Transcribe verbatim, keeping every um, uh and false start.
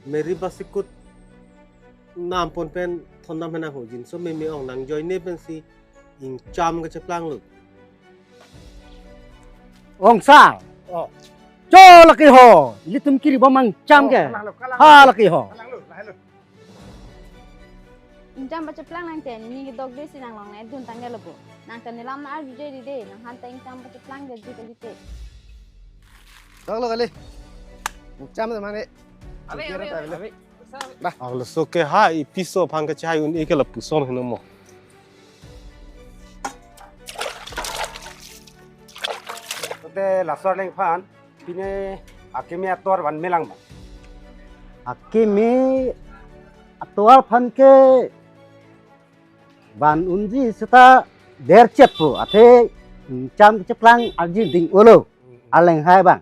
Mary basikut nampon pen thondam henang ho, jinso meme ong nangjoine pensi ingcham kacheplang lo. Ongsar. Oh. Cho lake ho. Ilitum kiri bom angcham Oh, ke. Kalang lo, kalang Ha lo. Lake ho. Kalang lo, lahai lo. Ingcham pacheplang nangte, nini kedok de si nanglong nangdun tanglo bo. Nangte nelam arjuje dei, nanghan ta ingcham pacheplang de ji kalite. Dok lo kali. Ingcham teman ni. Abe, abe, abe. Abe. Bah. Arloso ke ha ipiso aphan kachehai un-e ke lapuson heno mo. Te laso arleng aphan pine akeme atovar van melang ma? Akeme atovar aphan ke van unji seta derchet po, athe ingcham kacheplang arji ding-olo. Arleng hai bang.